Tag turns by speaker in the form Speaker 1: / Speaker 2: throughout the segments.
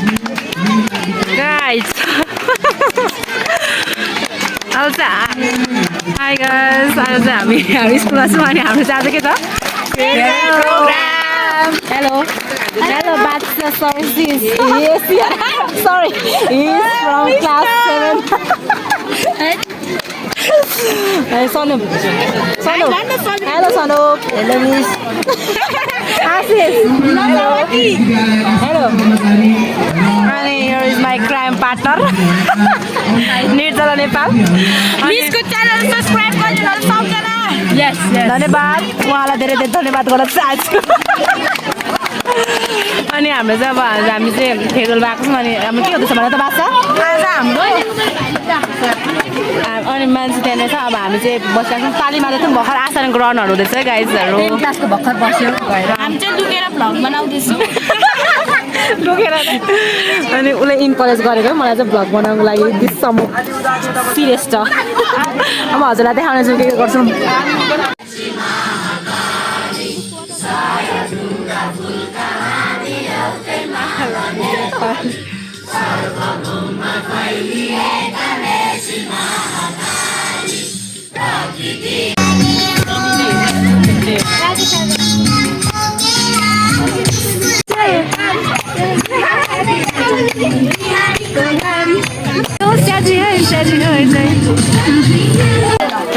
Speaker 1: Guys. Also, hi guys. आज हामी स्कुलमा छौँ अनि हाम्रो चाहिँ आज के छ? Program. Hello. Hello, Bachelor Services. Yes, sorry. He's from class 7. Hey, Sanup. Sanup. Hello, Sanup. Hello, Miss. Asis. Hello. Hello. And here is my crime partner. Nirzala Nepal. Miss को channel subscribe गरिदिनु सबजना. Yes, yes. धन्यवाद. उहाँलाई धेरै धेरै धन्यवाद गर्न चाहन्छु. अनि हाम्रो चाहिँ अब हामी चाहिँ फेरवेल भएको छौँ अनि हाम्रो के हुँदैछ भने त बासा आज हाम्रो अनि मान्छे त्यहाँनिर छ अब हामी चाहिँ बसिरहेको छौँ पालीमा चाहिँ भर्खर आसान ग्राउन्डहरू हुँदैछ गाइजहरू क्लासको भर्खर बस्यो भएर हामी चाहिँ लुकेर भ्लग बनाउँदैछौँ लुकेर अनि उसले इन्करेज गरेको मलाई चाहिँ भ्लग बनाउनुको लागि दिसम्म सिरियस छ अब हजुरलाई देखाउने चाहिँ के गर्छौँ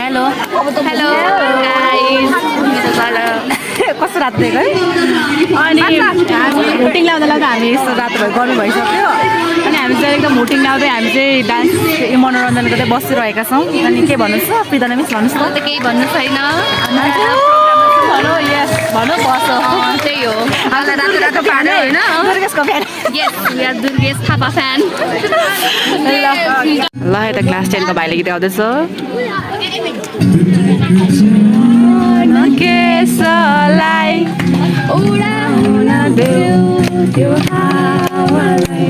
Speaker 1: Hello. Hello guys. कस्तो रात दिएको है अनि हुटिङ ल्याउँदा ल्याउँदा हामी यस्तो रातभरि गर्नु भइसक्यो अनि हामी चाहिँ एकदम हुटिङ ल्याउँदै हामी चाहिँ डान्स मनोरञ्जन गर्दै बसिरहेका छौँ अनि के भन्नुहोस् त प्रिदना मिस भन्नुहोस् त केही भन्नु छैन भनौँ यस भनौँ बसो त्यही हो रातो रातो फ्यान होइन दुर्गेशको fan yes we are Durgesh Thapa fan ल यता क्लास 10 को भाइले गीत गाउँदैछ केसलाई उडाउन देऊ त्यो हावालाई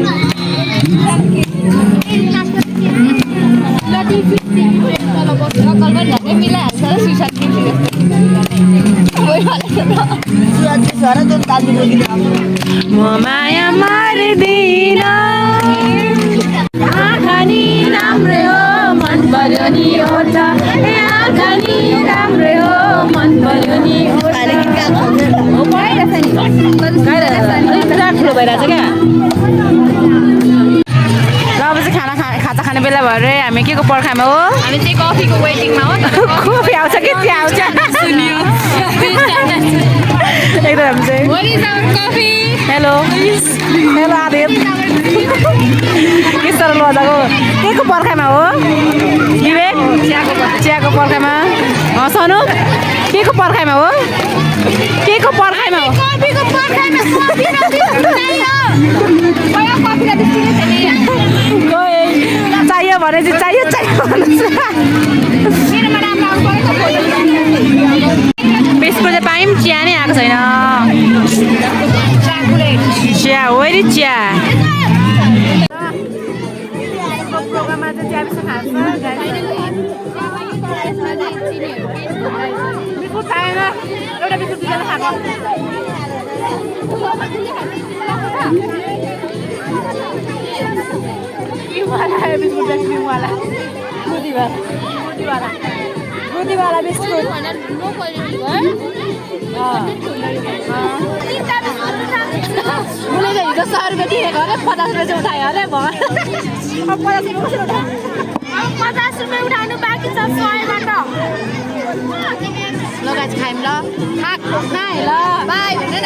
Speaker 1: म माया मार्दिन आँखा नि राम्रै हो मन पर्यो नि ओठा आँखा नि राम्रै हो मन पर्यो नि ठुलो भइरहेछ क्या अब चाहिँ खाजा खाने बेला भएर हामी के को पर्खामा हो हामी चाहिँ कफीको वेटिङमा हो कफी आउँछ कि चिया आउँछ एकदम चाहिँ हेलो हेलो आदेव के सरल मजाको के को पर्खामा हो विवेक चियाको पर्खामा सनु के को पर्खामा हो के को पर्खामा हो कफीको पर्खामा चाहियो भने चाहिँ चाहियो बिस्कुट चाहिँ पायौँ चिया नै आएको छैन चिया हो नि चिया प्रोग्राममा चाहिँ चिया बिस्कुट खान्छ बिस्कुट खाएन एउटा बिस्कुट दिएर खाएको बिस्कुट क्रिमवाला दुधीवाला बिस्कुट उसले त हिजो 100 रुपियाँ तिरेको अरे 50 रुपियाँ चाहिँ उठायो अरे 50 रुपियाँ उठाउनु बाँकी छ 100बाट ल गाइस खाइम ल खाक नाइ ल बाइ भनेर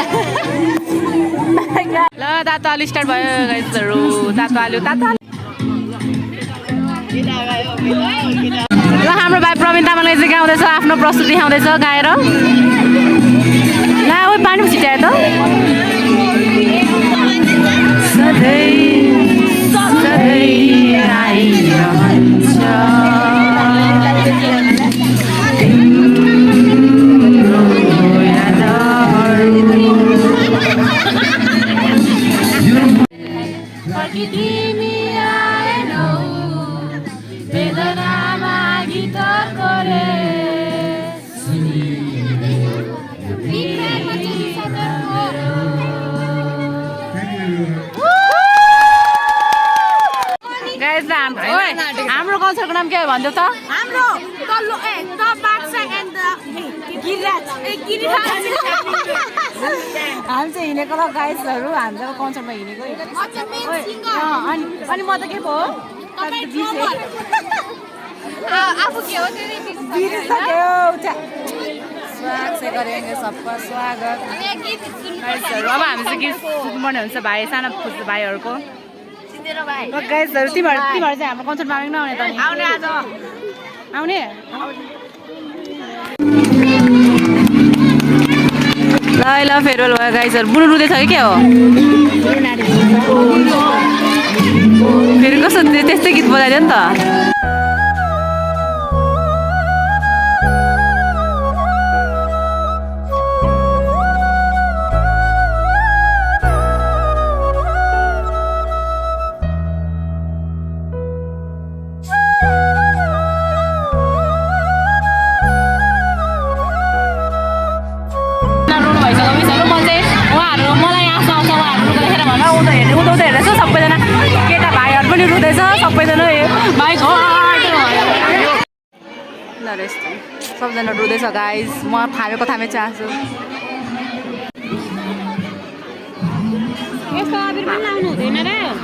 Speaker 1: ल तातो आलु स्टार्ट भयो गाइसहरु तातो आलु ल हाम्रो भाइ प्रवीण तामाङले चाहिँ गाउँदैछ आफ्नो प्रस्तुति देखाउँदैछ गाएर ला ओइ पानी छिटायो त सधैँ आइरहन्छ हाम्रो कल्चरको नाम के हो भनिदेऊ त
Speaker 2: हाम्रो तल्लो त बाक्सा एन्ड गिरिराज
Speaker 1: हामी चाहिँ हिँडेको ल गाइसहरू हामी जब कन्सर्टमा हिँडेको अनि म त के पो
Speaker 2: आफू के हो
Speaker 1: स्वागत चाहिँ गरेको सबको स्वागत गाइसहरू अब हामी चाहिँ गीत सुन्नुपर्ने हुन्छ भाइ सानो भाइहरूको गाइसहरू तिमीहरू चाहिँ हाम्रो कन्सर्टमा आउने नआउने त
Speaker 2: आउने आज
Speaker 1: आउने ल फेयरवेल भयो गाइसहरू बुनु रुँदैछ कि के हो फेरि कस्तो त्यस्तै गीत बजाइदियो नि त सबैजना केटा भाइहरू पनि रुँदैछ सबैजना भाइ सबजना रुँदैछ गाइस म थामे चाहन्छु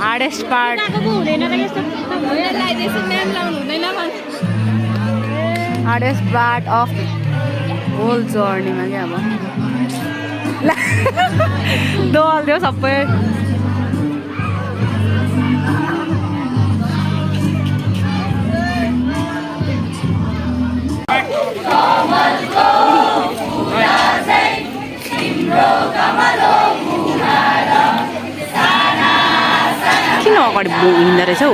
Speaker 1: hardest part hardest part of whole जर्नीमा क्या अब दलिदियो सबै किन अगाडि हिँड्दो रहेछ हौ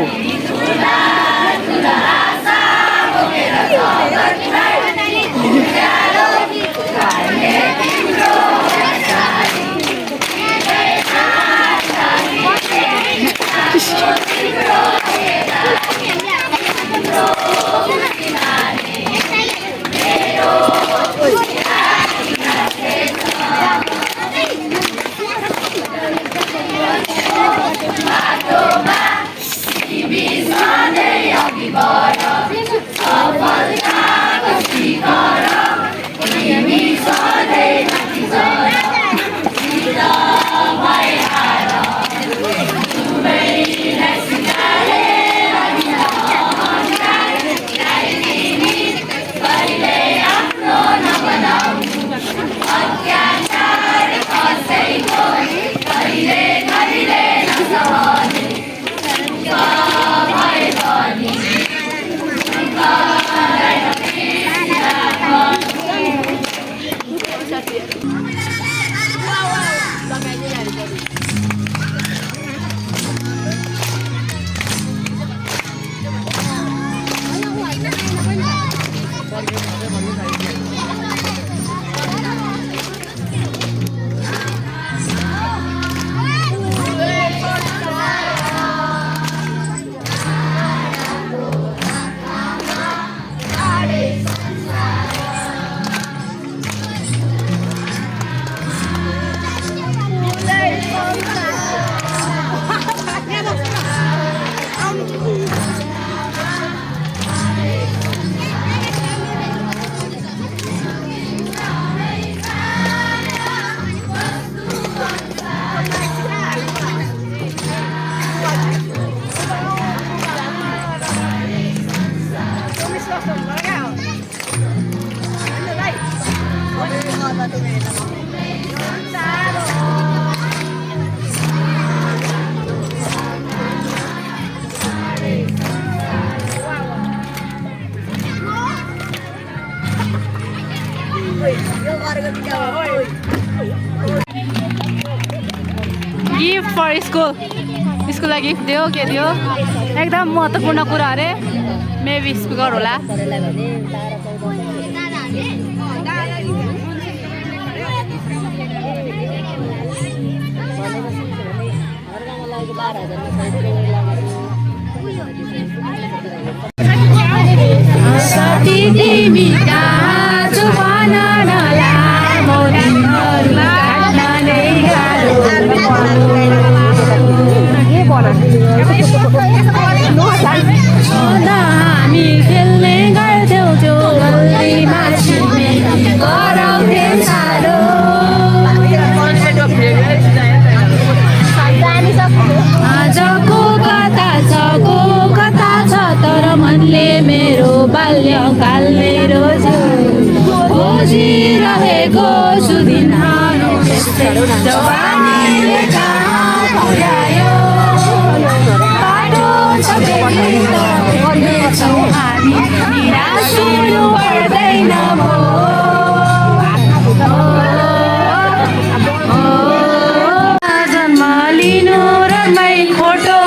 Speaker 1: गिफ्ट फर स्कुल स्कुललाई गिफ्ट दियो के दियो एकदम महत्त्वपूर्ण कुरा अरे मेबी स्पिकर होला हामी खेल्ने गर्थ्यौँ त्यो गल्लीमा छिमेकी गराउँथ्यौँ साह्रो आजको कथा छ तर मनले मेरो बाल्यकाल मेरो खोजिरहेको छु दिनहरू जवानीले कहाँ पुर्यायो बाटो छ गर्नेछौँ हामी निराश हुनु पर्दैन जन्म लिनु रमाइल फोटो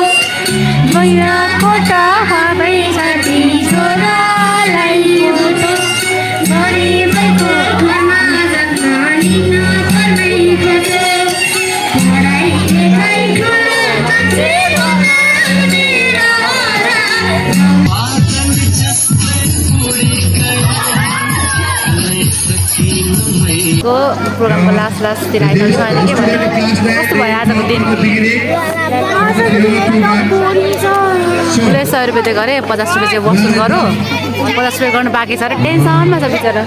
Speaker 1: मैरा कोटा हाबै साथी छोरालाई फोटो गरिबैको घरमा जन्म लिन पर्दै थियो पढाइ लेखाइ को प्रोग्रामको लास्टतिर आइसक्यो अहिले के भन्नु कस्तो भयो आजको दिन उसले 100 रुपियाँ चाहिँ गरेँ 50 रुपियाँ चाहिँ वसुल गरौँ 50 रुपियाँ गर्नु बाँकी छ अरे टेन्सनमा छ बिचरा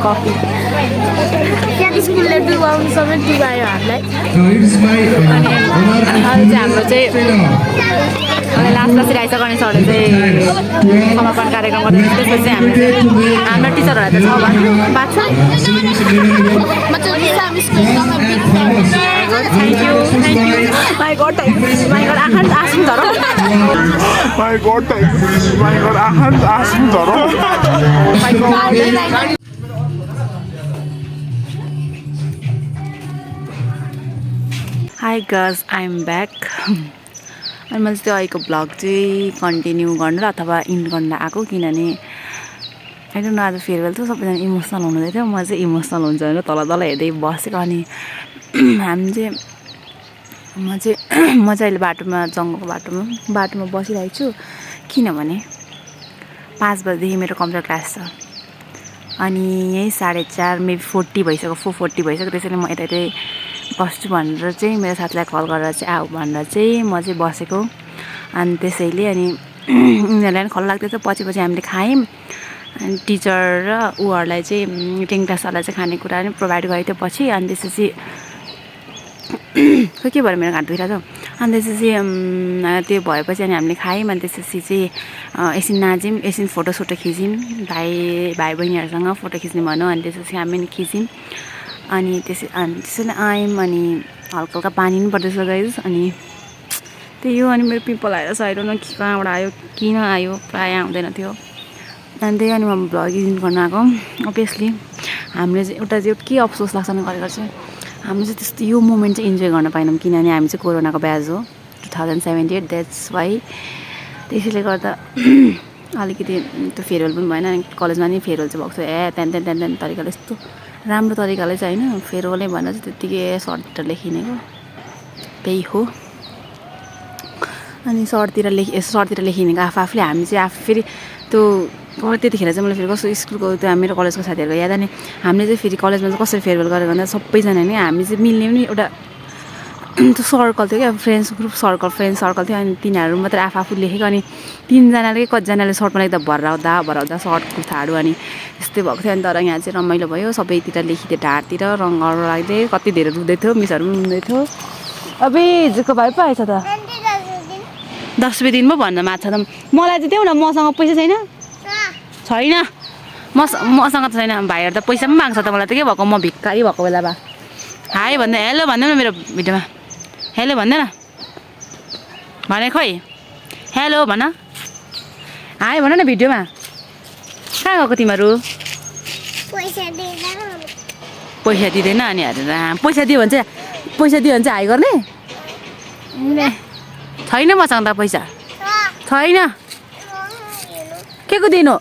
Speaker 1: कफी
Speaker 2: स्कुलले डुबाउनु समेत डुबायो हामीलाई
Speaker 1: अहिले चाहिँ हाम्रो चाहिँ लास्टतिर आइसक्यो सरले चाहिँ समापन कार्यक्रम गर्दै त्यसपछि चाहिँ हाम्रो टिचरहरूलाई त छ भन्नु बात छ thank you my god I can't ask him Zoro.
Speaker 3: My God, I can't ask him Zoro.
Speaker 1: Hi guys, I'm back. अनि मैले चाहिँ अहिलेको भ्लग चाहिँ कन्टिन्यू गर्नु र अथवा इन्ड गर्न आएको किनभने आई डोन्ट नो आज फेयरवेल थियो सबैजना इमोसनल हुनुहुँदै थियो म चाहिँ इमोसनल हुन्छ भनेर तल तल हेर्दै बसेको अनि हामी चाहिँ म चाहिँ अहिले बाटोमा जङ्गलको बाटोमा बसिरहेको छु किनभने 5 बजेदेखि मेरो कम्प्युटर क्लास छ अनि यही 4:30 मेबी 40 भइसक्यो 4:40 भइसक्यो त्यसैले म यतै बस्छु भनेर चाहिँ मेरो साथीलाई कल गरेर चाहिँ आऊ भनेर चाहिँ म चाहिँ बसेको अनि त्यसैले अनि उनीहरूलाई पनि खल्ला लाग्दै थियो पछि हामीले खायौँ अनि टिचर र उहरूलाई चाहिँ टेन क्लासहरूलाई चाहिँ खानेकुरा पनि प्रोभाइड गरेको थियो पछि अनि त्यसपछि खोइ के भयो मेरो घाँट दुखिरहेको थियो अनि त्यसपछि त्यो भएपछि अनि हामीले खायौँ अनि त्यसपछि चाहिँ एकछिन नाच्यौँ एकछिन फोटोसोटो खिच्यौँ भाइ बहिनीहरूसँग फोटो खिच्ने भनौँ अनि त्यसपछि हामी पनि खिच्यौँ अनि त्यसैले आयौँ अनि हल्का हल्का पानी पनि पर्दैछ गाइस अनि त्यही हो अनि मेरो पिम्पल आएर साइड न कहाँबाट आयो किन आयो प्रायः आउँदैन थियो अनि त्यही अनि म भ्लगिङ गर्न आएको अभियसली हामीले चाहिँ एउटा चाहिँ के अफसोस लाग्छ भने गरेको चाहिँ हामीले चाहिँ त्यस्तो यो मोमेन्ट चाहिँ इन्जोय गर्न पाएनौँ किनभने हामी चाहिँ कोरोनाको ब्याच हो 2078 द्याट्स वाइ त्यसैले गर्दा अलिकति त्यो फेयरवेल पनि भएन कलेजमा नि फेयरवेल चाहिँ भएको थियो त्यहाँदेखि तरिकाले यस्तो राम्रो तरिकाले चाहिँ होइन फेयरवेलै भनेर चाहिँ त्यत्तिकै सर्टतिर लेखिनेको त्यही हो अनि सर्टतिर लेखिनेको आफूले हामी चाहिँ आफू फेरि त्यो त्यतिखेर चाहिँ मैले फेरि कस्तो स्कुलको त्यो मेरो कलेजको साथीहरूको याद अनि हामीले चाहिँ फेरि कलेजमा चाहिँ कसरी फेयरवेल गरेको भन्दा सबैजना नि हामी चाहिँ मिल्ने पनि एउटा त्यो सर्कल थियो क्या फ्रेन्ड्स सर्कल थियो अनि तिनीहरू मात्रै आफू लेखेको अनि 3जनाले कतिजनाले सर्टमा लेख्दा भराउँदा सर्ट कुर्ताहरू अनि यस्तै भएको थियो अनि तर यहाँ चाहिँ रमाइलो भयो सबैतिर लेखिदियो ढाडतिर रङहरू लाग्दै कति धेरै रुँदै थियो मिसहरू पनि रुँदै थियो अबे हिजोको भाइ पो आएछ त 10 रुपियाँ दिनु पो भन्न माछा त मलाई चाहिँ देऊ न मसँग पैसा छैन मसँग त छैन भाइहरू त पैसा पनि माग्छ त मलाई त के भएको म भिक्कारी भएको बेला बा हाई भन्दै हेलो भन्दैन मेरो भिडियोमा हेलो भन्दैन भने खोइ हेलो भन हाई भन न भिडियोमा कहाँ गएको तिमीहरू पैसा दिँदैन अनि हेरेर पैसा दियो भने चाहिँ हाई गर्ने छैन मसँग त पैसा छैन के को दिनु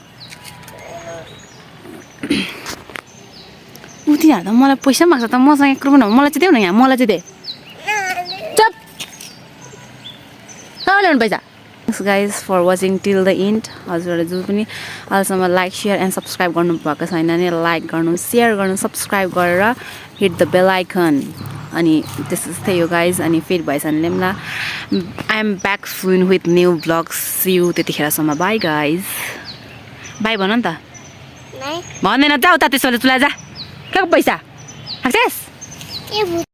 Speaker 1: तिनीहरू त मलाई पैसा माग्छ त मसँग 1 रुपियाँ मलाई चाहिँ देऊ न यहाँ मलाई चाहिँ दे चप कहाँ ल्याउनु पैसा thanks guys for watching till the end हजुरहरूले जो पनि अहिलेसम्म लाइक सेयर एन्ड सब्सक्राइब गर्नुभएको छैन भने लाइक गर्नु सेयर गर्नु सब्सक्राइब गरेर हिट द बेल आइकन अनि त्यस्तै हो गाइज अनि फेरि भएछ भने ल I am back soon with new blogs you त्यतिखेरसम्म बाई गाइज बाई भन नि त
Speaker 2: नहीं
Speaker 1: भन्दैन जाऊ त त्यसो भने चुला जा कहाँको पैसा खाक्छेस
Speaker 2: ये